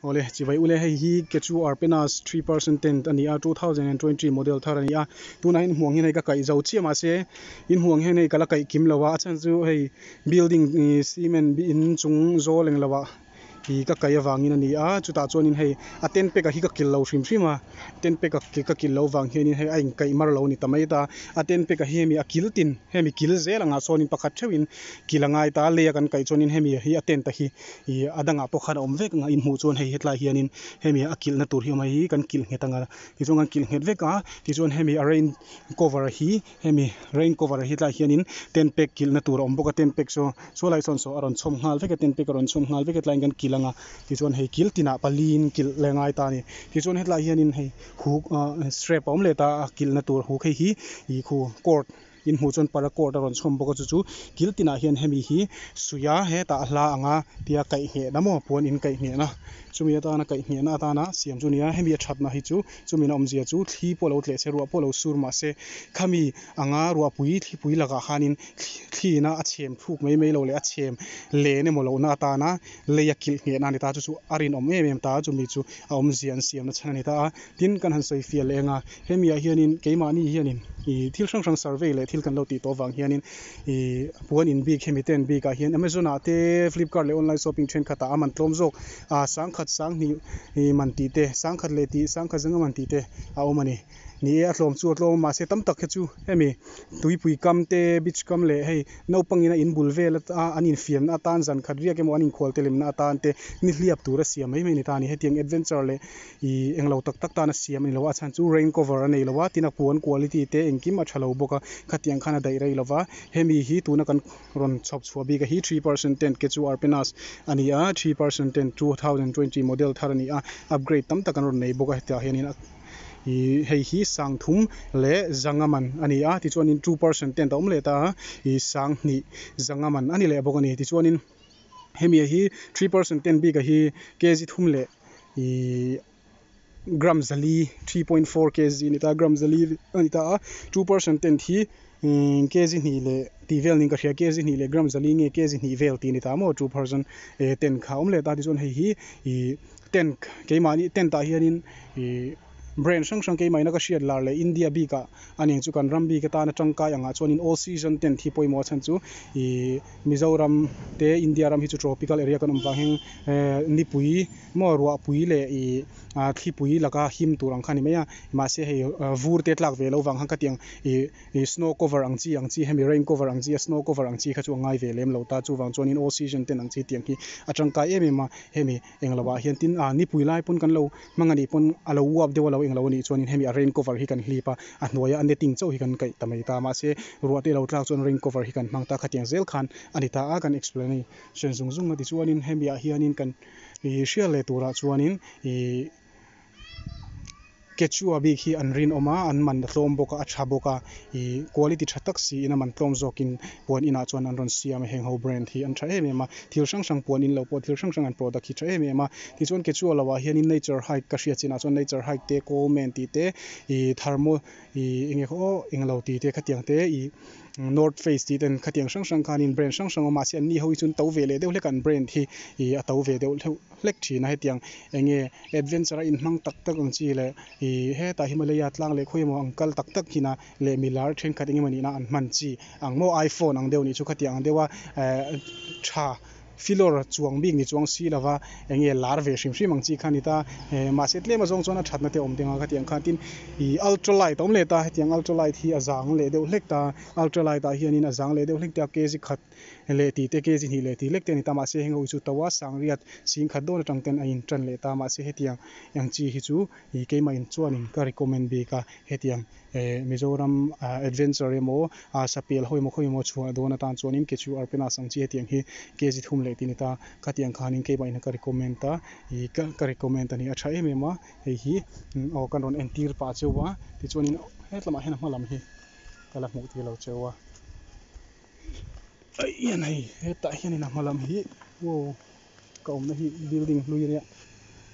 Awle chibai ule hei hi Quechua Arpenas 3% tent a ni a 2020 model thar a ni a tunah hian hmuang hian hei ka kaih zo chiah mahse in hmuang hian hei ka la kaih kim lo a a chhan chu hei building ih cement in chung zawl englo ah ih ka kaih avangin a ni a chutah chuanin hei a tent pack ah hi ka kilh lo hrim hrim a tent pack ah ka kilh loh vang hianin hei a inkaih mar lo a ni ta mai ta a tent pack ah hi hemi a kil tin hemi kil zel angah sawnin pakhat theuhin kil a ngai ta a lei a kan kaih chuanin hemi hi a tent a hi Ih a dangah pawh khan a awm vek ang a inhmuh chuan hei hetlai hianin hemi a kilhna tur hi a awm a hei hi kan kilh nghet ang a tichuan kan kilh nghet vek a tichuan hemi a rain cover hi hemi rain cover hi tlai hianin tent pack kilhna tur a awm bawk a tent pack chu saw lai sawn saw a rawn chhawm nghal vek a tent pack a rawn chhawm nghal vek a tlaiin kan kilh ang a tichuan hei kil tinah paliin kilh leh ngai ta a ni tichuan hetlai hianin hei huk ah strap a awm leh ta a kilhna tur huk hei hi ih khu cord. In hmuh chuan paracord a rawn chhawm bawk a chu chu kil tinah hian hemi hi suih a hetah a hla ang a tia kaih nghehna maw puan in kaih nghehna chumi atana kaih nghehna atana siam chu a ni a hemi a thatna hi chu chumi na awmzia chu thli pawh lo tleh se ruah pawh lo sur mahse khami anga ruahpui thlipui lakah khanin thliin a a chhem thluk mai mai lo leh a chhem len emaw lohna atana lei a kilh nghehna a ni ta chu chu a rinawm em em ta a chumi chu a awmzia an siamna chhan a ni ta a tin kan han sawi fiah leh ang a hemi ah hianin keimahni hianin ih thil hrang hrang survey leh thil kan lo tih tawh avang hianin ih puan in bik hemi tent bik ah hian amazon ah te flipkart leh online shopping thenkhat ah a man tlawm zawk ah sangkhat sanghnih ih man tih te sangkhat leh tih sangkhat zanga man tih te a awm a ni. Ni e a tlawm chu a tlawm a mahse tam tak hi chu hemi tuipui kam te beach kam leh hei naupang ina in bul vel a an infiamna atan zan khat riak emaw an inkhual te lemna atan te ni hliap tur a siam mai mai a ni ta a ni hetiang adventure leh ih englo tak tak tan a siam a ni lo a a chhan chu rain cover a nei lo a tin a puan quality te engkim a tha lo bawk a khatiang khan a daih rei lo va hemi hi tuna kan rawn chhawp chhuah bik a hi 3% tent Quechua Arpenas a ni a 3% tent 2020 model thar a ni a upgrade tam tak an rawn nei bawk a hetah hianin a. Ih hei hi sangthum leh zanga man a ni a tichuanin 2% tent a awm leh ta a ih sanghnih zanga man a ni leh bawk a ni tichuanin hemi hi 3% tent bik a hi kg thum leh ih gram zali 3.4 kg a ni ta a gram zali a ni ta a 2% tent hi kg hnih leh tih vel niin ka hria kg hnih leh gram zali nge kg hnih vel tih a ni ta maw 2% tent kha a awm leh ta tichuan hei hi ih. Tent keimahni tent ah hianin ih brand hrang hrang keimahina ka hriat lar leh India bikah a ning chu kan ram bik atana tangkai angah chuanin all season tent hi pawimawh a chhan chu ih Mizoram te India ram hi chu tropical area kan awm vang hian eh nipui maw ruahpui leh ih ah thlipui laka him tur ang kha a ni mai a mahse hei vur te tlak ve loh vang khan khatiang ih Ih snow cover ang chi ang chi hemi rain cover ang chi a snow cover ang chi kha chu a ngai ve lem lo ta chuvang chuanin all season ten ang chi tiang hi a tangkai em em a hemi englo ah hian tin ah nipui lai pawn kan lo hmang anih pawn a lo uap deuh a lo englo anih chuanin hemi a rain cover hi kan hlip a a hnuaia a netting chauh hi kan kaih ta mai ta mahse ruah te lo tlak chuan rain cover hi kan hmang ta khatiang zel khan a ni ta a kan explanation zung zung a tichuanin hemi ah hianin kan ih hriat leh turah chuanin ih. Quechua bik hi an rinawm a, an man a tlawm bawk a, a tha bawk a, ih quality tha tak siin a man tlawm zawkin puan inah chuan an rawn siam a, heng ho brand hi an tha em em a, thil hrang hrang puan in lo pawh thil hrang hrang an product hi tha em em a, tichuan Quechua lo ah hianin nature hike ka hriat chinah chuan nature hike te Coleman tih te ih thermo ih eng nge khaw aw englo tih te khatiang te ih North Face tih ten khatiang hrang hrang khanin brand hrang hrang a awm a mahse anni ho hi chuan to ve leh deuh hlek an brand hi ih a to ve deuh hleuh. hlek thin a hetiang eng nge adventure a inhmang tak tak ang chi leh ih hetah Himalaya tlang leh khawi emaw ang kal tak tak hina leh milar thenkhat eng emaw nihna an hman chi ang maw iphone ang deuh nih chu khatiang ang deuha eh tha filawr chuang bik ni chuang si lova eng nge lar ve hrim hrim ang chi kha a ni ta eh mahse tlem azawng chuan a thatna te a awm deuh ang a khatiang khan tin ih ultra light a awm leh ta hetiang ultra light hi a zang leh deuh hlek ta ultra light ah hianin a zang leh deuh hlek ta kg khat leh tih te kg hnih leh tih lek te a ni ta mahse heng ho hi chu to a sangriat sing khat dawn atang ten a in tan leh ta mahse hetiang ang chi hi chu ih keimah in chuanin ka recommend bik a hetiang eh Mizoram ah adventure emaw ah sapel ho emaw khawi emaw chhuah dawn atan chuanin Quechua Arpenas ang chi hetiang hi kg thum leh tih a ni ta khatiang khanin keimah in ka recommend a ih ka ka recommend a ni a tha em em a hei hi aw kan rawn entir pah cheu a tichuanin hetlamah hian a hma lam hi ka la hmuh tir lo cheu a. Aih hian hei hetah hianin a hma lam hi wow ka awmna hi building hlui ania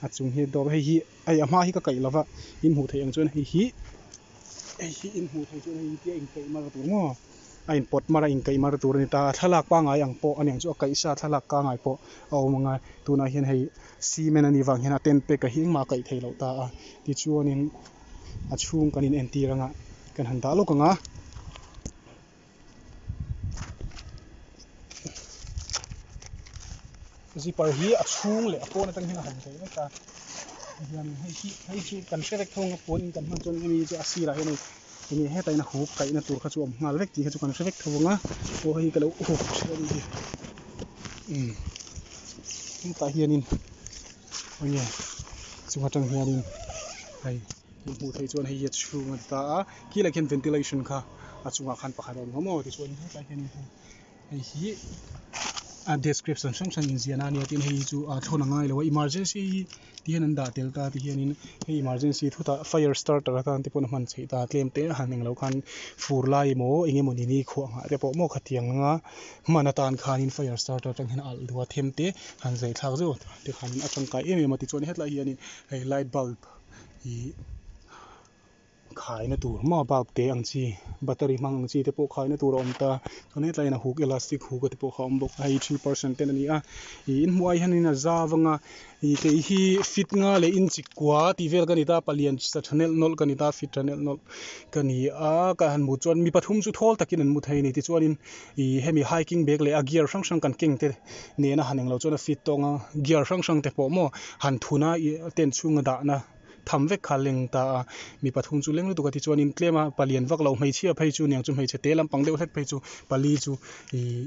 a chung hi dawr hei hi hei a hma hi ka kaih lova in hmuh theih ang chuan hei hi hei hi in hmuh theih chuan hei hi tia inkaih mar tur maw. a inpawt mar a inkaih mar tur a ni ta a thlalak pangai ang pawh a niang chu a kaih sa thlalak pangai pawh a awm ang a tunah hian hei cement a nih vang hian a tent pack a hi engmah a kaih theih loh ta a tichuanin a chhung kan in entir anga kan han dah lawk ang a. Zipper hi a chhung leh a pawn atang hian a hawn theih vek a tihianin hei hi hei chu kan hre vek thung a puan in kan hman chuan hemi chu a sirah hian hei enge hetah hian a huk kaihna tur kha chu a awm nghal vek tih kha chu kan hre vek tho ang a aw hei hi ka lo huk thin a nih hi umm hetah hianin enge chung atang hianin hei. Hmuh theih chuan hei hi a chhung a ni ta a khi lah khian ventilation kha a chungah khan pakhat a awm hlawm aw tichuan hetlai hian hei hi a description hrang hrang inziahna a nia tin hei hi chu a thlawn a ngai lo a emergency hi ti hian an dah tel ta ti hianin hei emergency thutah fire starter atan te pawh a hman theih ta tlem te a han englo khan fur lai emaw eng emaw ni ni khuah nghah te pawh maw khatiang anga hman atan khanin fire starter atang hian a alh duh a them te han zai thlak zeuh te khanin a tangkai em em a tichuan hetlai hianin hei light bulb. Ih khaina tur maw bulb te ang chi battery hmang ang chi te pawh khaina tur a awm ta chuan hetlai hian a huk elastic huk a te pawh kha a awm bawk a hei three person ten a ni a ih in hmuh ai hianin a zau anga ih kei hi fit nga leh inchi kua tih vel ka ni ta palian sa tha nelh nawlh ka ni ta fit tha nelh nawlh ka ni a ka han hmuh chuan mi pathum chu thawl takin an mu thei a ni tichuanin ih hemi hiking bag leh a gear hrang hrang kan keng te nena han englo chuan a fit tawng a gear hrang hrang te pawh maw han thun a ih tent chhunga dahna tham vek kha a leng ta a mi pathum chu leng lutuk a tichuanin tlem a palian vak lo hmeichhia phei chu niang chu hmeichhe te lampang deuh hlek phei chu pali chu ih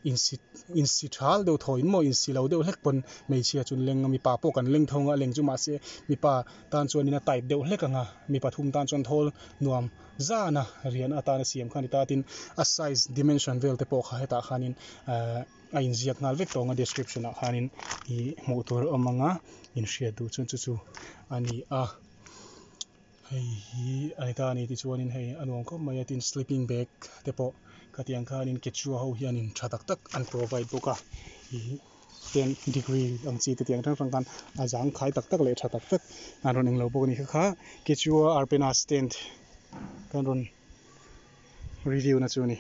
insi insi thal deuh thaw in maw insi lo deuh hlek pawn hmeichhia chu an leng a mipa pawh kan leng thawng a a leng chu mahse mipa tan chuanin a tight deuh hlek ang a mi pathum tan chuan thawl nuam zan a rian atana siam kha a ni ta tin a size dimension vel te pawh kha hetah khanin ahh a inziak nghal vek tawh ang a description ah khanin ih hmuh tur a awm ang a inhriat duh chuan chu chu a ni a hei hi a ni ta a ni tichuanin hei a nuam khawp mai a tin sleeping bag te pawh khatiang khanin quechua ho hianin tha tak tak an provide bawk a ih ten degree ang chi te tiang hrang hrang khan a zang khai tak tak leh tha tak tak an rawn englo bawk a ni kha kha quechua arpenaz tent kan rawn review na chu a ni.